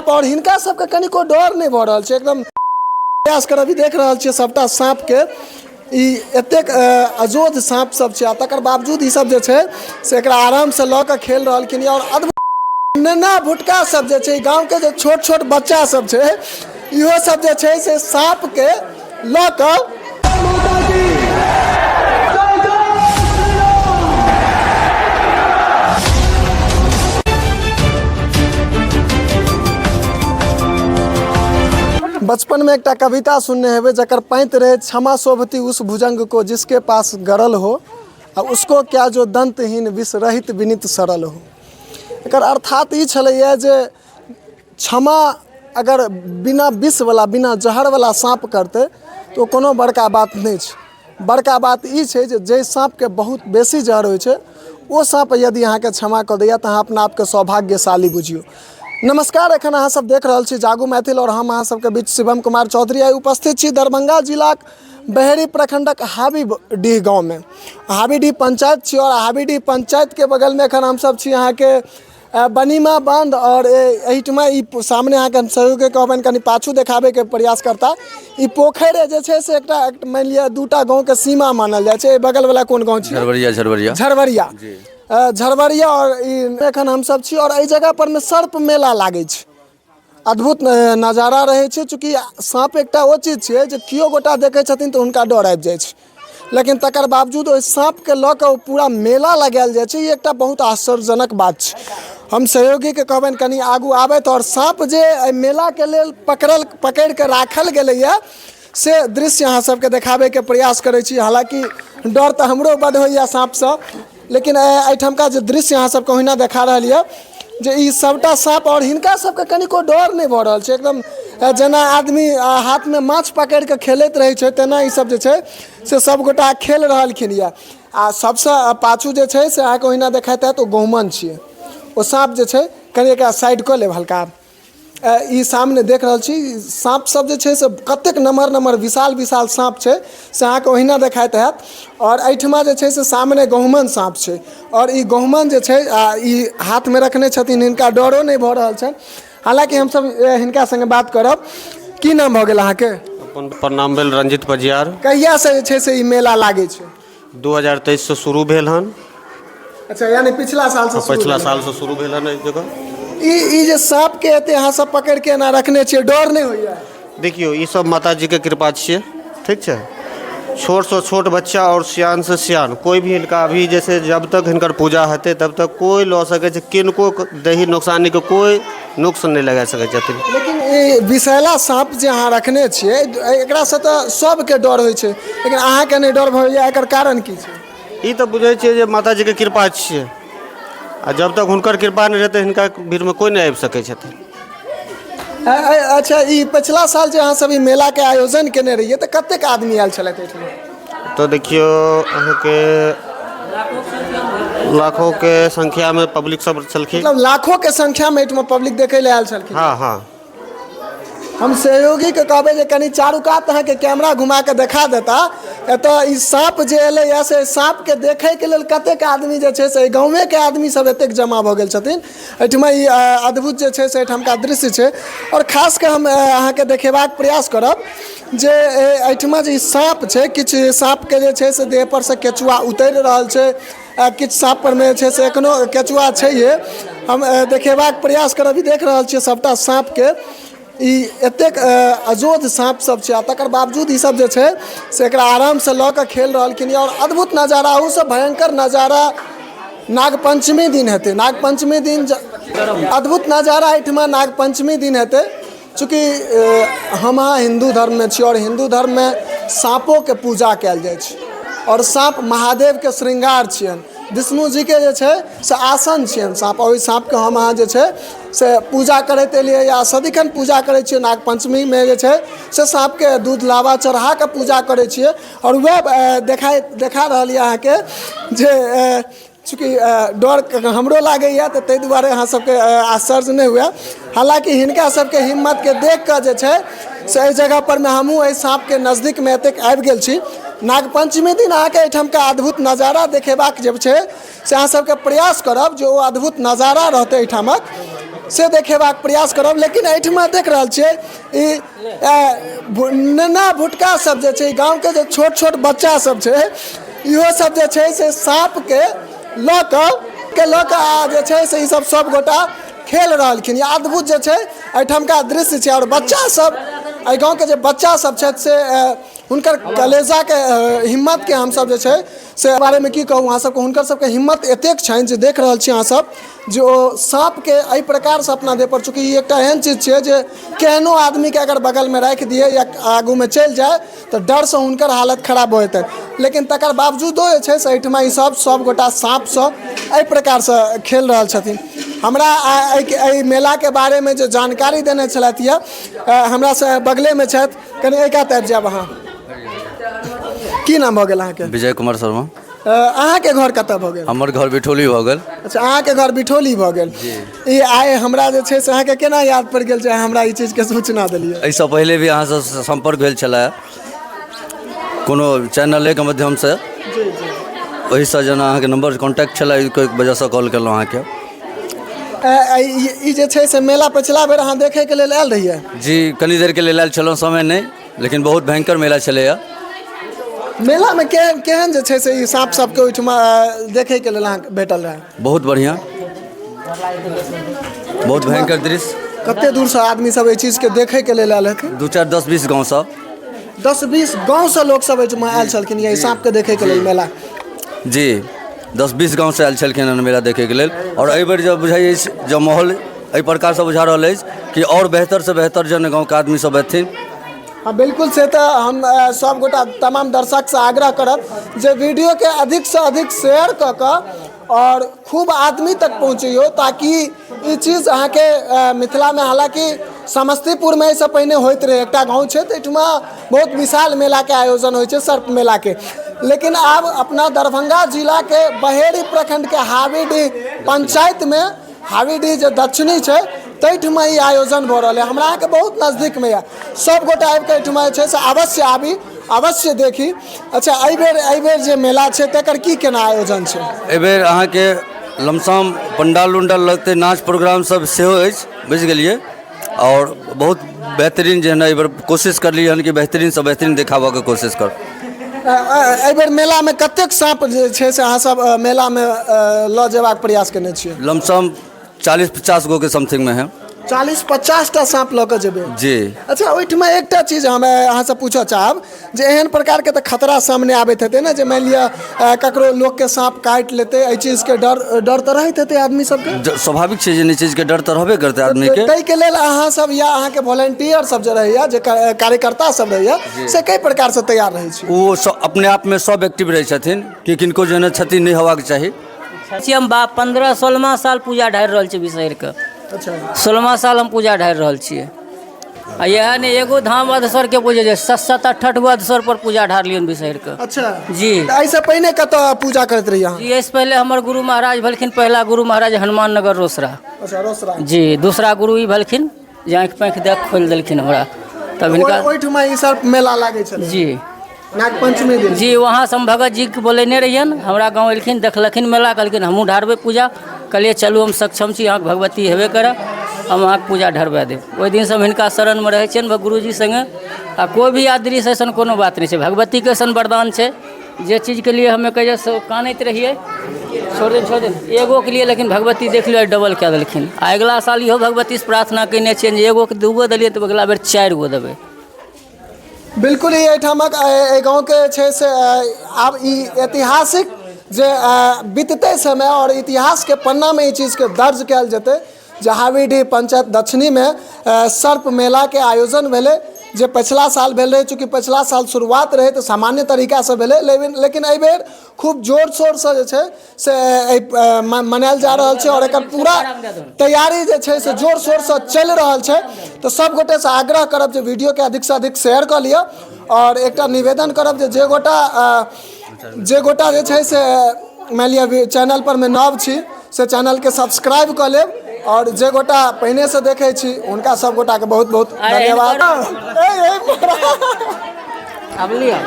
साँप आओर हिनका सबके कनिको डर नहि भऽ रहल छै एकदम। प्रयास कर अभी देख रहल छियै सबटा साँपके, ई एतेक अजोध साँप सब छै आ तकर बावजूद ई सब जे छै से एकरा आरामसँ लऽ कऽ खेल रहलखिन। आओर अद्भुत नेना भुटका सब जे छै, गाँवके जे छोट छोट बच्चा सब छै, इहो सब जे छै से साँपके लऽ कऽ। बचपन में एकटा कविता सुनने हेबै जकर पाँति रहै, क्षमा शोभती उस भुजंग को जिसके पास गरल हो आ उसको क्या जो दंतहीन विष रहित विनित सरल हो। एकर अर्थात ई छलैए जे क्षमा अगर बिना विषवला बिना जहरवला साँप करतै तऽ ओ कोनो बड़का बात नहि छै। बड़का बात ई छै जे जाहि साँपके बहुत बेसी जहर होइ छै ओ साँप यदि अहाँके क्षमा कऽ दैए तऽ अहाँ अपना आपके सौभाग्यशाली बुझियौ। नमस्कार, एखन अहाँ सब देख रहल छी जागू मैथिल और हम अहाँ सबके बीच शिवम कुमार चौधरी आइ उपस्थित छी दरभंगा जिलाक बहेड़ी प्रखंडक हाबीडीह गाँवमे। हाबीडीह पंचायत छी और हाबीडीह पंचायतके बगलमे एखन हमसब छी अहाँके बनीमा बांध और एहिठमा ई सामने अहाँके हम सहयोगके कहबनि कनि पाछू देखाबैके प्रयास करता। ई पोखरि जे छै से एकटा मानि लिअ दूटा गाँवके सीमा मानल जाइ छै। एहि बगलवला कोन गाँव छै? झरबरिया। झरबरिया। झरबरिया, झरबरिया। और ई एखन हमसब छी और एहि जगह पर मे सर्प मेला लागै छै। अद्भुत नजारा रहै छै। चूँकि साँप एकटा ओ चीज छियै जे केओ गोटा देखै छथिन तऽ हुनका डर आबि जाइ छै, लेकिन तकर बावजूद ओहि साँपके लऽ कऽ ओ पूरा मेला लगायल जाइ छै, ई एकटा बहुत आश्चर्यजनक बात छै। हम सहयोगीके कहबनि कनि आगू आबथि आओर साँप जे एहि मेलाके लेल पकड़ल पकड़ि कऽ राखल गेलैए से दृश्य अहाँ सबके देखाबैके प्रयास करै छी। हालाँकि डर तऽ हमरो बड्ड होइए साँपसँ, लेकिन एहिठामका जे दृश्य अहाँ सबके ओहिना देखा रहल यऽ जे ई सबटा साँप आओर हिनका सबके कनिको डर नहि भऽ रहल छै। एकदम जेना आदमी हाथमे माछ पकड़ि कऽ खेलैत रहै छै तेना ई सब जे छै से सब गोटा खेल रहलखिन यऽ। आ सबसँ पाछू जे छै से अहाँके ओहिना देखाइत हैत ओ गहुमन छियै। ओ साँप जे छै कनि एकरा साइड कऽ लेब हल्का। ई सामने देख रहल छी साँप सब जे छै से कतेक नमहर नमहर विशाल विशाल साँप छै से अहाँके ओहिना देखाइत हैत। आओर एहिठमा जे छै से सामने गहुमन साँप छै आओर ई गहुमन जे छै आ ई हाथमे रखने छथिन, हिनका डरो नहि भऽ रहल छनि। हालाँकि हमसब हिनका सङ्गे बात करब। की नाम भऽ गेल अहाँके? अपन प्रणाम भेल रंजित पजियार। कहियासँ जे छै से ई मेला लागै छै? 2023सँ शुरू भेल हन। अच्छा, यानी पिछला साल से? पिछला साल से शुरू भेल हन एहि जगह। ई जे साँप के एते अहाँ सब पकड़ के एना रखने छियै, डर नहि होइया? देखियौ, ई सब माताजीके कृपा छियै, ठीक छै? छोटसँ छोट बच्चा आओर सियानसँ सियान कोइ भी हिनका अभी जैसे जब तक हिनकर पूजा हेतै तब तक कोइ लऽ सकै छै, किनको देही नोकसानीके कोइ नुक्स नहि लगा सकै छथिन। लेकिन ई विषैला साँप जे अहाँ रखने छियै एकरासँ तऽ सबके डर होइ छै, लेकिन अहाँके नहि डर भऽ जाइए, एकर कारण की छै? ई तऽ बुझै छियै जे माताजीके कृपा छियै आ जब तक हुनकर कृपा नहि रहतै हिनका भीड़मे कोइ नहि आबि सकै छथिन। अच्छा, ई पछिला साल जे अहाँ सब ई मेलाके आयोजन केने रहियै तऽ कतेक आदमी आयल छलथि एहिठमा? तऽ देखियौ, अहाँके लाखोके संख्यामे पब्लिक सब छलखिन। मतलब लाखोके संख्यामे एहिठमा पब्लिक देखै लए आयल छलखिन? हँ हँ। हम सहयोगीके कहबै जे कनि चारू कात अहाँके कैमरा घुमा कऽ देखा देता। एतऽ ई साँप जे एलैए से साँपके देखैके लेल कतेक आदमी जे छै से गाँवेके आदमी सब एतेक जमा भऽ गेल छथिन एहिठमा। ई अद्भुत जे छै से एहिठामका दृश्य छै आओर खास कऽ हम अहाँके देखेबाक प्रयास करब जे एहिठमा जे ई साँप छै, किछु साँपके जे छै से देह पर से केचुआ उतरि रहल छै, किछु साँप परमे जे छै से एखनो केचुआ छैहे। हम देखेबाक प्रयास करब। ई देख रहल छियै सबटा साँपके, ई एतेक अजोध साँप सब छै आ तकर बावजूद ई सब जे छै से एकरा आरामसँ लऽ कऽ खेल रहलखिन। आओर अद्भुत नजारा, ओहूसँ भयङ्कर नजारा नागपञ्चमी दिन हेतै। नागपञ्चमी दिन अद्भुत नजारा एहिठमा नागपञ्चमी दिन हेतै। चूँकि हम अहाँ हिन्दू धर्ममे छी आओर हिन्दू धर्ममे साँपोके पूजा कयल जाइ छै आओर साँप महादेवके श्रृंगार छियनि, विष्णु जीके जे छै से आसन छियनि साँप। ओहि साँपके हम अहाँ जे छै से पूजा करैत एलियै या सदिखन पूजा करै छियै। नागपञ्चमीमे जे छै से साँपके दूध लावा चढ़ाकऽ पूजा करै छियै आओर वएह देखाइ देखा रहल यऽ अहाँके जे चूँकि डर हमरो लागैए तऽ ताहि दुआरे अहाँ सबके आश्चर्य नहि हुए। हालाँकि हिनका सबके हिम्मतके देख कऽ जे छै से एहि जगह परमे हमहूँ एहि साँपके नजदीकमे एतेक आबि गेल छी। नागपञ्चमी दिन अहाँके एहिठामके अद्भुत नजारा देखेबाक जे छै से अहाँ सबके प्रयास करब जे ओ अद्भुत नजारा रहतै एहिठामक। से देखेबाक प्रयास करब। लेकिन एहिठमा देख रहल छियै ई नेना भुटका सब जे छै, गाँवके जे छोट छोट बच्चा सब छै, इहो सब जे छै से साँपके लऽ कऽ के लऽ कऽ आ जे छै से ईसब सब गोटा खेल रहलखिन। ई अद्भुत जे छै एहिठामका दृश्य छै। आओर बच्चा सब, एहि गाँवके जे बच्चा सब छथि से हुनकर कलेजाके हिम्मतके हमसब जे छै से बारेमे की कहू अहाँ सबके। हुनकर सबके हिम्मत एतेक छनि जे देख रहल छी अहाँ सब जे ओ साँपके एहि प्रकारसँ अपना देहपर, चूँकि ई एकटा एहन चीज छियै जे केहनो आदमीके अगर बगलमे राखि दियै या आगूमे चलि जाय तऽ डरसँ हुनकर हालत खराब भऽ जेतनि। लेकिन तकर बावजूदो जे छै से एहिठमा ई सब सब गोटा साँपसँ एहि प्रकारसँ खेल रहल छथिन। हमरा एहि मेलाके बारेमे जे जानकारी देने छलथि यऽ, हमरासँ बगलेमे छथि, कनि एहि कात आबि जायब अहाँ। की नाम भऽ गेल अहाँके? विजय कुमार शर्मा। अहाँके घर कतऽ भऽ गेल? हमर घर बिठौली भऽ गेल। अच्छा, अहाँके घर बिठौली भऽ गेल। ई आइ हमरा जे छै से अहाँके केना याद पड़ि गेल जे हमरा ई चीजके सूचना देलियै? एहिसँ पहिले भी अहाँसँ सम्पर्क भेल छलै कोनो चैनलेके माध्यमसँ, ओहिसँ जेना अहाँके नम्बर कॉन्टैक्ट छलै, ओहिके वजहसँ कॉल केलहुँ अहाँके। ई जे छै से मेला पछिला बेर अहाँ देखैके लेल आयल रहियै? जी, कनी देरके लेल आयल छलहुँ, समय नहि, लेकिन बहुत भयंकर मेला छलैए। मेलामे केहन केहन जे छै से ई साँप सबके ओहिठमा देखैके लेल अहाँके भेटल रहै? बहुत बढ़िआँ, बहुत भयंकर दृश्य। कते दूरसँ आदमी सब एहि चीजके देखैके लेल आयल हेथिन? 2 4 10 20 गाँवसँ। 10 20 गाँवसँ लोक सब एहिठमा आयल छलखिन ई साँपके देखैके लेल मेला? जी, 10 20 गाँवसँ आयल छलखिन हन मेला देखैके लेल। आओर एहिबेर जब बुझाइ अछि जब माहौल एहि प्रकारसँ बुझा रहल अछि कि आओर बेहतरसँ बेहतर जन गाँवके आदमी सब अथिन। हाँ बिल्कुल, से तऽ हम सब गोटा तमाम दर्शकसँ आग्रह करब जे वीडियोके अधिकसँ अधिक शेयर कऽ कऽ आओर खूब आदमी तक पहुँचैयौ, ताकि ई चीज अहाँके मिथिलामे, हालाँकि समस्तीपुरमे एहिसँ पहिने होइत रहै, एकटा गाँव छै तऽ एहिठमा बहुत विशाल मेलाके आयोजन होइ छै सर्प मेलाके, लेकिन आब अपना दरभंगा जिलाके बहेड़ी प्रखंडके हावीडीह पंचायतमे, हावीडीह जे दक्षिणी छै ताहिठमा ई आयोजन भऽ रहल है। हमरा अहाँके बहुत नजदीकमे यऽ, सब गोटा आबिके एहिठमा जे छै से अवश्य आबी, अवश्य देखी। अच्छा, एहिबेर जे मेला छै तकर की केना आयोजन छै? एहिबेर अहाँके लमसम पंडाल उंडाल लगतै, नाच प्रोग्राम सब सेहो अछि, बुझि गेलियै। आओर बहुत बेहतरीन जे है एहिबेर कोशिश करलियै हन कि बेहतरीनसँ बेहतरीन देखाबऽके कोशिश कर। एहिबेर मेलामे कतेक साँप जे छै से अहाँ सब मेलामे लऽ जेबाक प्रयास केने छियै? लमसम 40 50 गो के समथिंगमे है। 40 50 टा साँप लऽ कऽ जेबै? जी। अच्छा, ओहिठमा एकटा चीज हम अहाँसँ पूछऽ चाहब जे एहन प्रकारके तऽ खतरा सामने आबैत हेतै ने, जे मानि लिअ ककरो लोकके साँप काटि लेतै, एहि चीजके डर तऽ रहैत हेतै आदमी सबके? स्वाभाविक छै जे एहि चीजके डर तऽ रहबे करतै आदमीके। ताहिके लेल अहाँ सब या अहाँके वॉलेंटियर सब जे रहैया, जे कार्यकर्ता सब रहैया, से कई प्रकारसँ तैयार रहै छी? ओ सब अपने आपमे सब एक्टिव रहै छथिन कि किनको जे क्षति नहि होबाक चाही। हम बाप 15 16 साल पूजा ढारि रहल छी बिसहरिके। अच्छा, 16 साल हम पूजा ढारि रहल छियै। आ इएह नहि एगो धाम अधसरके पूजे छै, 7 7 8 8 गो अधसर पर पूजा ढारलियनि बिसहरिके। अच्छा जी। एहिसँ पहिने कतऽ पूजा करैत रहियै अहाँ? जी, एहिसँ पहिले हमर गुरु महाराज भेलखिन, पहिला गुरु महाराज हनुमान नगर रोसड़ा। अच्छा, रोसड़ा। जी, दूसरा गुरु ई भेलखिन जे आँखि पाँखि देख खोलि देलखिन हमरा, तब हिनका ओहिठमा ई सब मेला लागै छलै? जी, नागपंचमी दिन। जी, वहाँ से हम भगत जीके बोलेने रहियनि, हमरा गाँव एलखिन, देखलखिन मेला, कहलखिन हमहूँ ढारबै पूजा। कहलियै चलू हम सक्षम छी, अहाँके भगवती हेबे करऽ, हम अहाँके पूजा ढरबा देब। ओहि दिनसँ हम हिनका शरणमे रहै छियनि गुरुजी सङ्गे, आ कोइ भी अदृश्य अइसन कोनो बात नहि छै, भगवतीके अइसन वरदान छै जे चीजके लिए हमे कहै से कानैत रहियै, छोड़ दे छोड़ दे एगोके लिए, लेकिन भगवती देख लियौ डबल कए देलखिन। आ अगिला साल इहो भगवतीसँ प्रार्थना कयने छियनि जे एगोके दूगो देलियै तऽ अगिला बेर 4 गो देबै। बिल्कुल, ई एहिठामक एहि गाँवके छै से आब ई ऐतिहासिक जे बीतते समय आओर इतिहासके पन्नामे ई चीजके दर्ज कयल जेतै जे हावीडीह पंचायत दक्षिणीमे सर्प मेलाके आयोजन भेलै, जे पछिला साल भेल रहै। चूँकि पछिला साल शुरुआत रहै तऽ सामान्य तरीकासँ भेलै, लेकिन एहिबेर खूब जोर शोरसँ जे छै से एहि मनायल जा रहल छै आओर एकर पूरा तैयारी जे छै से जोर शोरसँ चलि रहल छै। तऽ सब गोटेसँ आग्रह करब जे वीडियोके अधिकसँ अधिक शेयर कऽ लिअ, आओर एकटा निवेदन करब जे जे गोटा जे छै से मानि लिअ चैनल पर मे नव छी से चैनलके सब्सक्राइब कऽ लेब, आओर जे गोटा पहिनेसँ देखै छी हुनका सब गोटाके बहुत बहुत धन्यवाद। आब लिअ।